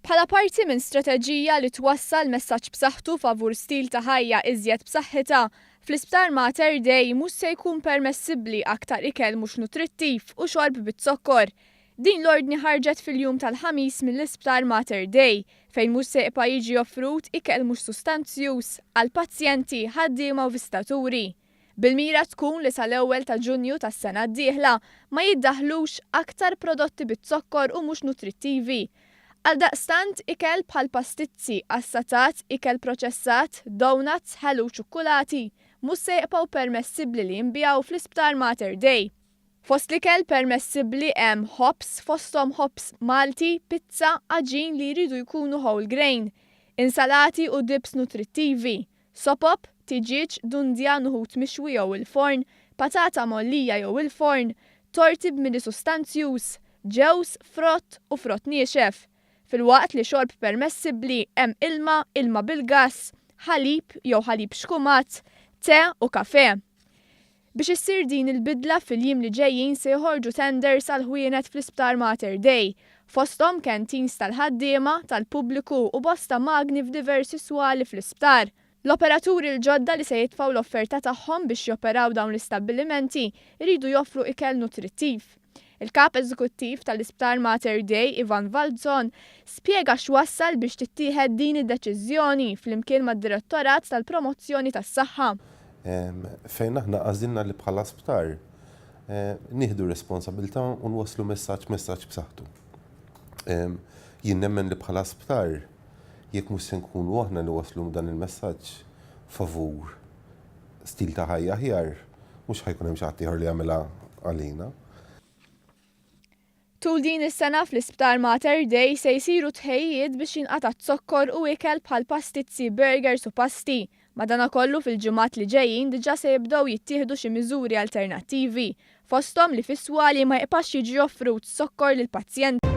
Bħala parti minn strateġija li twassal messaġġ b'saħħtu favur stil ta' ħajja iżjed b'saħħitha, fl-Isptar Mater Dei mhux se jkun permessibbli aktar ikel mhux nutrittiv u xorb biz-zokkor. Din l-ordni ħarġet fil-jum tal-Ħamis mill-Isptar Mater Dei, fejn mhux se jibqa' jiġi offrut ikel mhux sustanzjuż għal pazjenti, ħaddiema u viżitaturi. Bil-mira tkun li sal-ewwel ta' Ġunju tas-sena d-dieħla ma jiddaħħlux aktar prodotti biz-zokkor u mhux nutrittivi. Għaldaqstant, ikel bħal pastizzi, qassatat, ikel proċessat, donuts, ħelu u ċukkulati mhux se jibqgħu permessibbli li jinbiegħu fl-Isptar Mater Dei. Fost l-ikel permessibbli hemm ħobż, fosthom ħobż Malti, pizza, għaġin li jridu jkunu whole grain, insalati u dips nutrittivi, Sopop, tiġieġ, dundjan u ħut mixwi jew il-forn, patata mgħollija jew il-forn, torti b'mili sustanzjuż, ġewż, frott u frott niexef. Filwaqt li xorb permessibbli hemm ilma, ilma bil-gass, ħalib jew ħalib xkumat, te u kafè. Biex issir din il-bidla fil-jiem li ġejjin se joħorġu tenders għal ħwienet fl-Isptar Mater Dei, fosthom canteens tal-ħaddiema, tal-pubbliku u bosta magni f'diversi swali fl-isptar. L-operaturi l-ġodda li se jitfgħu l-offerta tagħhom biex joperaw dawn l-istabbilimenti jridu joffru ikel nutrittiv. Il-Kap Eżekuttiv tal-Isptar Mater Dei, Ivan Falzon, spjega x'wassal biex tittieħed din id-deċiżjoni flimkien mad-Direttorat tal-Promozzjoni tas-Saħħa. Fejn aħna għażilna li bħala sptar nieħdu responsabilità u nwasslu messaġġ messaġġ b'saħħtu. Jien nemmen li bħala sptar jekk mhux se nkunu aħna li wasslu dan il-messaġġ favur stil ta' ħajja aħjar, mhux ħa jkun hemm xi ħadd ieħor li jagħmilha għalina. Tul din is-sena fl-Isptar Mater Dei se jsiru tħejjijiet biex jinqata' z-zokkor u ikel bħal pastizzi, burgers u pasti. Madanakollu fil-ġimgħat li ġejjin diġà se jibdew jittieħdu xi miżuri alternattivi, fosthom li fis-swali ma jibqax jiġi offrut zokkor lill-pazjenti.